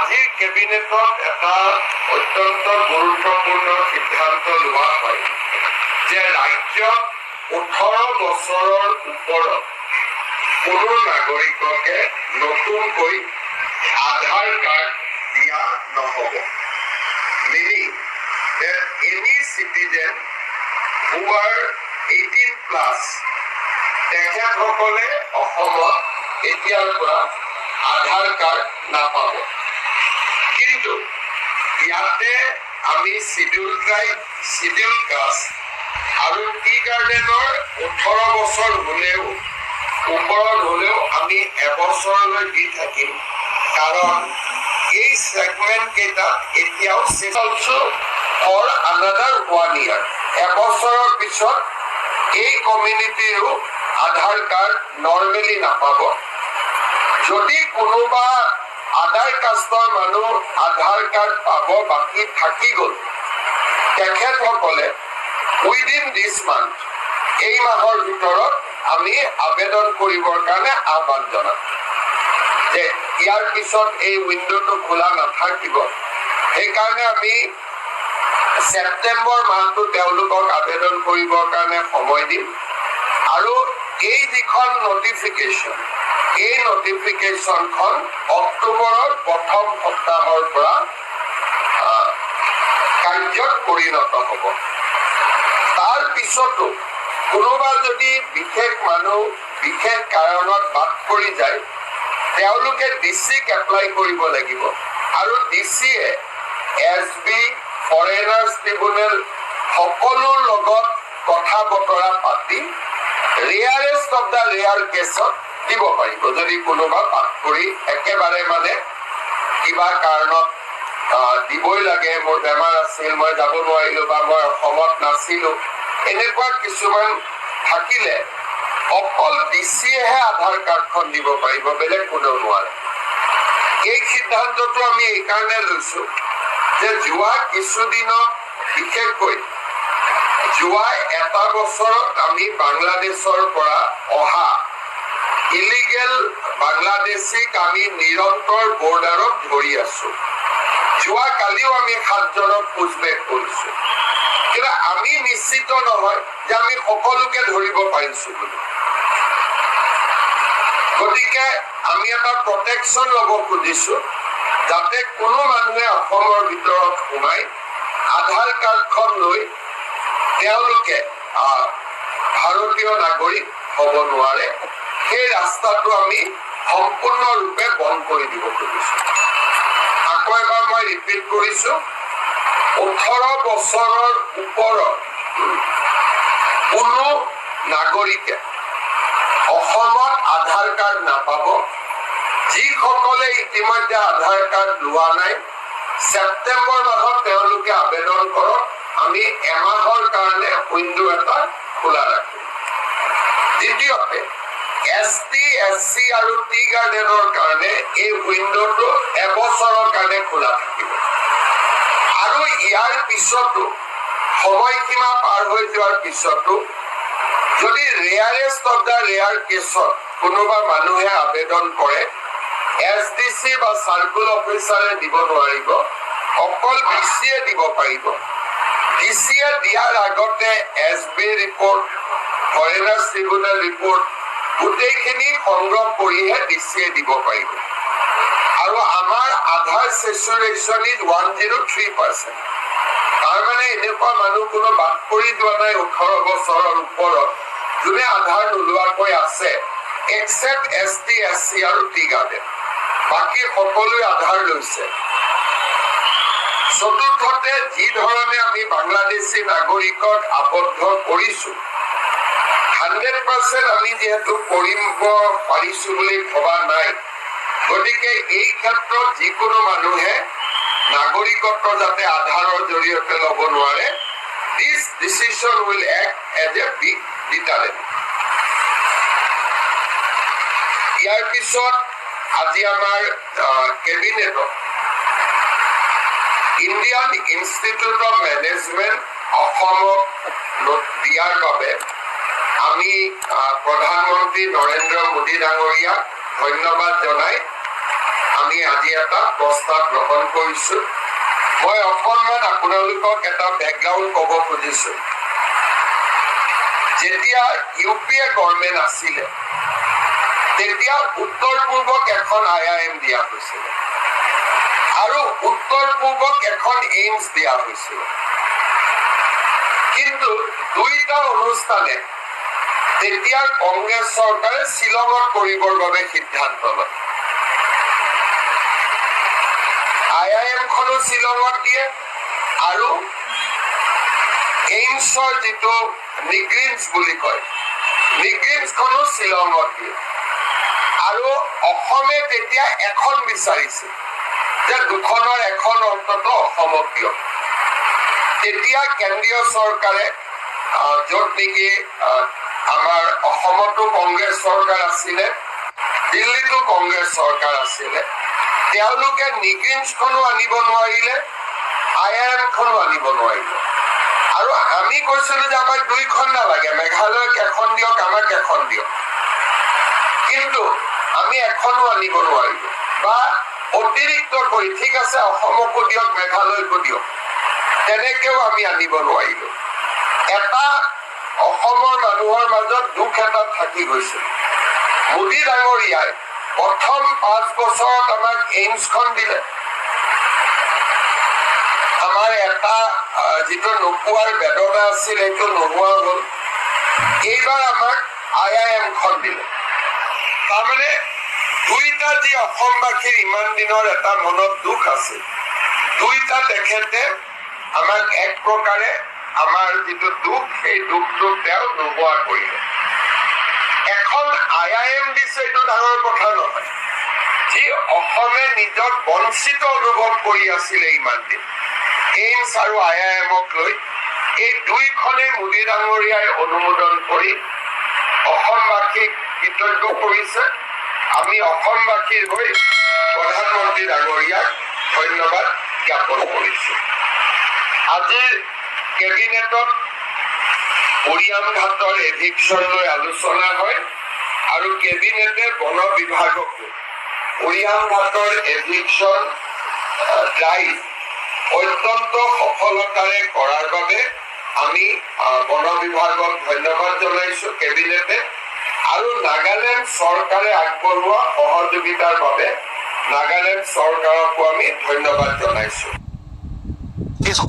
আজিৰ কেবিনেটত এটা অত্যন্ত গুৰুত্বপূৰ্ণ সিদ্ধান্ত লোৱা হয় যে ৰাজ্যত 18 বছৰৰ ওপৰত কোনো নাগৰিককে নতুনকৈ আধাৰ কাৰ্ড দিয়া নহ'ব, meaning that any citizen who are 18 plus, তেখেতসকলে অসমত এতিয়াৰ পৰা আধাৰ কাৰ্ড নাপাব। কিন্তু ইয়াতে আমি চিডিউল ট্ৰাইব, চিডিউল কাষ্ট আৰু টি গাৰ্ডেনৰ 18 বছৰ হ'লেও, ওপৰত হ'লেও আমি এবছৰলৈ দি থাকিম, কাৰণ এই ছেগমেণ্ট কেইটাত এতিয়াও also for another one year। এবছৰৰ পিছত এই কমিউনিটিৰো আধাৰ কাৰ্ড নৰ্মেলি নাপাব। যদি কোনোবা আদাৰ কাষ্টৰ মানুহ আধাৰ কাৰ্ড পাব বাকী থাকি গ'ল, তেখেতসকলে উইদিন দিছ মান্থ, এই মাহৰ ভিতৰত আমি আবেদন কৰিবৰ কাৰণে আহ্বান জনাম যে ইয়াৰ পিছত এই উইণ্ডটো খোলা নাথাকিব। সেইকাৰণে আমি ছেপ্টেম্বৰ মাহটো তেওঁলোকক আবেদন কৰিবৰ কাৰণে সময় দিম। আৰু এই যিখন নটিফিকেশ্যন, এই নটিফিকেশ্যনখন অক্টোবৰৰ প্ৰথম সপ্তাহৰ পৰা কাৰ্যত পৰিণত হ'ব। তাৰ পিছতো কোনোবা যদি বিশেষ মানুহ বিশেষ কাৰণত বাদ পৰি যায়, তেওঁলোকে ডি চিক এপ্লাই কৰিব লাগিব আৰু ডি চিয়ে এছ বি, ফৰেনাৰ্ছ ট্ৰিবুনেল সকলোৰ লগত কথা বতৰা পাতি ৰেয়াৰেষ্ট অফ the rare কেছত দিব পাৰিব, যদি কোনোবা বাদ পৰি একেবাৰে মানে কিবা কাৰণত দিবই লাগে, মোৰ বেমাৰ আছিল, মই যাব নোৱাৰিলো বা মই অসমত নাছিলো, এনেকুৱা কিছুমান থাকিলে অকল ডি চিয়েহে আধাৰ কাৰ্ডখন দিব পাৰিব, বেলেগ কোনেও নোৱাৰে। এই সিদ্ধান্তটো আমি এইকাৰণে লৈছো যে যোৱা কিছুদিনত, বিশেষকৈ যোৱা এটা বছৰত আমি বাংলাদেশৰ পৰা অহা ইলিগেল বাংলাদেশীক আমি নিৰন্তৰ বৰ্ডাৰত ধৰি আছো। যোৱা কালিও আমি সাতজনক পুছবেক কৰিছো। কিন্তু আমি নিশ্চিত নহয় যে আমি সকলোকে ধৰিব পাৰিছো বুলি। গতিকে আমি এটা প্ৰটেকশ্যন ল'ব খুজিছো, যাতে কোনো মানুহে অসমৰ ভিতৰত সোমাই আধাৰ কাৰ্ডখন লৈ তেওঁলোকে ভাৰতীয় নাগৰিক হ'ব নোৱাৰে। সেই ৰাস্তাটো আমি সম্পূৰ্ণৰূপে বন্ধ কৰি দিব খুজিছো। আকৌ এবাৰ মই ৰিপিট কৰিছো, 18 বছৰৰ ওপৰত কোনো নাগৰিকে অসমত আধাৰ কাৰ্ড নাপাব। যিসকলে ইতিমধ্যে আধাৰ কাৰ্ড লোৱা নাই, ছেপ্টেম্বৰ মাহত তেওঁলোকে আবেদন কৰক। আমি এমাহৰ কাৰণে উইণ্ডো এটা খোলা ৰাখিম। দ্বিতীয়তে, এছ টি, এছ চি আৰু টি গাৰ্ডেনৰ কাৰণে এই উইণ্ডোটো এবছৰৰ কাৰণে খোলা থাকিব। আৰু ইয়াৰ পিছতো, সময়সীমা পাৰ হৈ যোৱাৰ পিছতো যদি ৰেয়াৰেষ্ট অফ the rare কেছত কোনোবা মানুহে আবেদন কৰে, এছ ডি চি বা চাৰ্কুল অফিচাৰে দিব নোৱাৰিব, অকল ডি চিয়ে দিব পাৰিব। ডি চিয়ে দিয়াৰ আগতে S B report, foreigners tribunal report গোটেইখিনি সংগ্ৰহ কৰিহে ডি চিয়ে দিব পাৰিব। আৰু আমাৰ আধাৰ saturation is 103%। তাৰমানে এনেকুৱা মানুহ কোনো বাদ পৰি যোৱা নাই 18 বছৰৰ ওপৰত, যোনে আধাৰ নোলোৱাকৈ আছে, accept S T, S C আৰু টি গাৰ্ডেন। বাকী সকলোৱে আধাৰ লৈছে। চতুৰ্থতে, যি ধৰণে আমি বাংলাদেশী নাগৰিকক আবদ্ধ কৰিছো, 100% আমি যিহেতু কৰিব পাৰিছো বুলি ভবা নাই, গতিকে এই ক্ষেত্ৰত যিকোনো মানুহে নাগৰিকত্ব যাতে আধাৰৰ জৰিয়তে ল'ব নোৱাৰে, this decision will act as a big deterrent। ইয়াৰ পিছত আজি আমাৰ কেবিনেটত ইণ্ডিয়ান ইনষ্টিটিউট অফ মেনেজমেণ্ট অসমক দিয়াৰ বাবে আমি প্ৰধানমন্ত্ৰী নৰেন্দ্ৰ মোদী ডাঙৰীয়াক ধন্যবাদ জনাই আমি আজি এটা প্ৰস্তাৱ গ্ৰহণ কৰিছো। মই অকণমান আপোনালোকক এটা বেকগ্ৰাউণ্ড ক'ব খুজিছো। যেতিয়া ইউ পি এ গভৰ্ণমেণ্ট আছিলে, তেতিয়া উত্তৰ পূৰ্বক এখন আই I am দিয়া হৈছিলে আৰু উত্তৰ পূৰ্বক এখন এইমছ দিয়া হৈছিলে। কিন্তু দুইটা অনুষ্ঠানে তেতিয়া কংগ্ৰেছ চৰকাৰে শ্বিলঙত কৰিবৰ বাবে সিদ্ধান্ত লয়। আই আই এমখনো শ্বিলঙত দিয়ে আৰু এইমছৰ যিটো নিগ্ৰিমছ বুলি কয়, নিগ্ৰিমছখনো শ্বিলঙত দিয়ে। আৰু অসমে তেতিয়া এখন বিচাৰিছিল যে দুখনৰ এখন অন্তত অসমক দিয়ক। তেতিয়া কেন্দ্ৰীয় চৰকাৰে, য'ত নেকি আমাৰ অসমতো কংগ্ৰেছ চৰকাৰ আছিলে, দিল্লীতো কংগ্ৰেছ চৰকাৰ আছিলে, তেওঁলোকে নিগ্ৰিমছখনো আনিব নোৱাৰিলে, আই আই এমখনো আনিব নোৱাৰিলে। আৰু আমি কৈছিলো যে আমাক দুইখন নালাগে, মেঘালয়ক এখন দিয়ক, আমাক এখন দিয়ক। কিন্তু আমি এখনো আনিব নোৱাৰিলো বা অতিৰিক্ত কৰি ঠিক আছে, অসমকো দিয়ক, মেঘালয়কো দিয়ক, তেনেকেও আমি আনিব নোৱাৰিলো। এটা অসমৰ মানুহৰ মাজত দুখ এটা থাকি গৈছিল। মোদী ডাঙৰীয়াই প্ৰথম 5 বছৰত আমাক এইমছখন দিলে। আমাৰ এটা যিটো নোপোৱাৰ বেদনা আছিল, সেইটো নোহোৱা হ'ল। এইবাৰ আমাক আই আই এমখন দিলে। তাৰমানে দুইটা যি অসমবাসীৰ ইমান দিনৰ এটা মনত দুখ আছিল, দুইটা তেখেতে আমাক এক প্ৰকাৰে আমাৰ যিটো দুখ, সেই দুখটো তেওঁ নোহোৱা কৰিলে। এখন আই I am দিছে, এইটো ডাঙৰ কথা নহয়। যি অসমে নিজক বঞ্চিত অনুভৱ কৰি আছিলে ইমান দিন এইমছ আৰু আই আই এমক লৈ, এই দুইখনে মোদী ডাঙৰীয়াই অনুমোদন কৰি অসমবাসীক কৃতজ্ঞ কৰিছে। আমি অসমবাসীৰ হৈ প্ৰধানমন্ত্ৰী ডাঙৰীয়াক ধন্যবাদ জ্ঞাপন কৰিছো। আজিৰ কেবিনেটত উৰিয়াম ঘাটৰ এভিকশ্যন লৈ আলোচনা হয় আৰু কেবিনেটে বন বিভাগকো উৰিয়াম ঘাটৰ এভিকশ্যন ড্ৰাইভ অত্যন্ত সফলতাৰে কৰাৰ বাবে আমি বন বিভাগক ধন্যবাদ জনাইছো কেবিনেটে। আৰু নাগালেণ্ড চৰকাৰে আগবঢ়োৱা সহযোগিতাৰ বাবে নাগালেণ্ড চৰকাৰকো আমি ধন্যবাদ জনাইছো। Is